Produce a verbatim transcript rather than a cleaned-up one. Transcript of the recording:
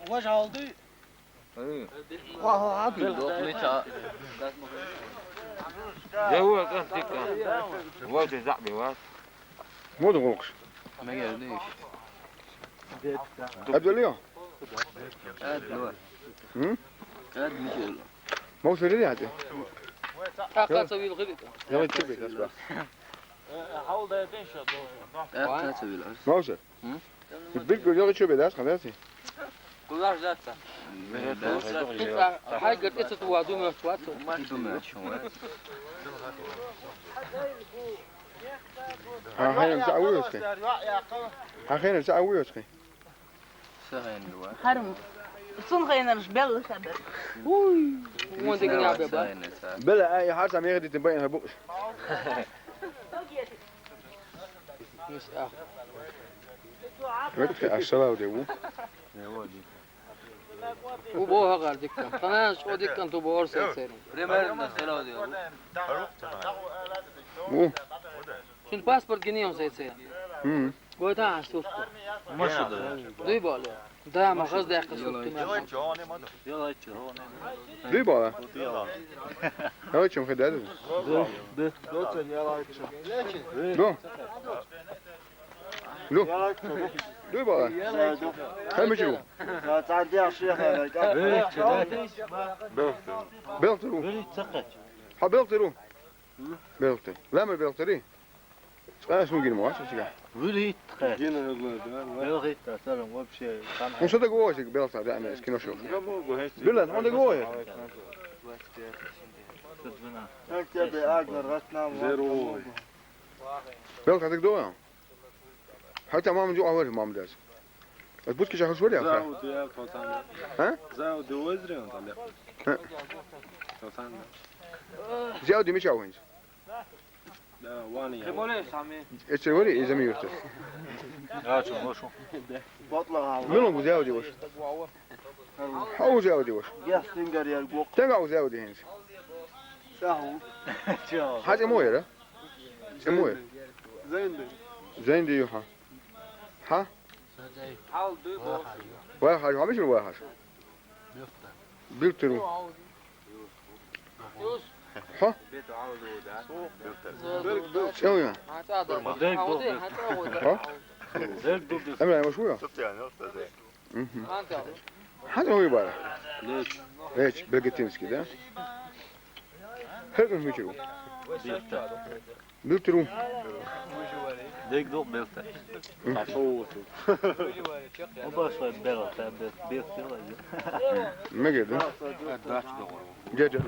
Важа алды. Ва, ва, ва. Докъни ца. Дяву, ка, тика. Вай, заби, вай. Муд гъулкъш. Мегер диш. Абдулио. Адло. М? Ад мижел. Мавсар или ади? Акъа цавил гъири. Яла чуби дас ба. Акъа цавил. Мавсар. М? Бил гур яла чуби дас, хадас. Кулаш датса. Хай гатса ту ваду ма чуат. Ду ма чуат. Ха, хайна са авуёсхи. Ха, хайна са авуёсхи. Сагъен луа. Харм. Сун хайнарш бел хабар. Уй. Вон дигин абе ба. Бел ай хар са мегъди тин байн хабуш. Мис ах. Векте ашалав де ву. У бо ха гардик. Ханаш одик кан ту бо орса сер. Примерно салав де ву. Ву. Шин паспорт гини он сеце. М. Гойта аш сутку. Машуда. Дуй бале. Да, ма хаз да якъы сутку. Дуй бале. Давай чем хедады. Ду. Ду. Ду. Дуй бале. Хай мичу. Белтыру. Ха белтыру. Белтыр. Лама белтыри. Цкъа сун гин мо, аса чига. Вури тхе. Гин гла, да. Белгъи та, салам, вообще, там. Ну, что ты говоришь, белса, да, не, скино шо. Билан, он ты говоришь. Как тебе, Агнер, раз нам. Здорово. Белса, ты кто? Хата мама, джо, авар, мама, дас. От будки чахал швали, а? Зауди, я, пацан. А? Зауди, озри, он там, я. А? Пацан. Зауди, мича, он. Да, вани, я. Эче вори, изами юрту. А, чё, лошу. Батла, а. Милон гузяу дивош. Хау гузяу дивош. Я, стингар, я, гок. Тенга гузяу дивош. Саху. Чё? Хати мойра. Эмой. Зенди. Зенди юха. Ха? Вай хаш, хабиш вай хаш. Билтыру. Ха? Чё я? Ха? Эмра, я машуя? Мгм. Хати мой бара. Леч. Леч, Бергетинский, да? Хэтун мичу. Билтыру. Дег дугъ белта. Мгм. Оба шо белта, бел-, белта. Меге, да? Дядя.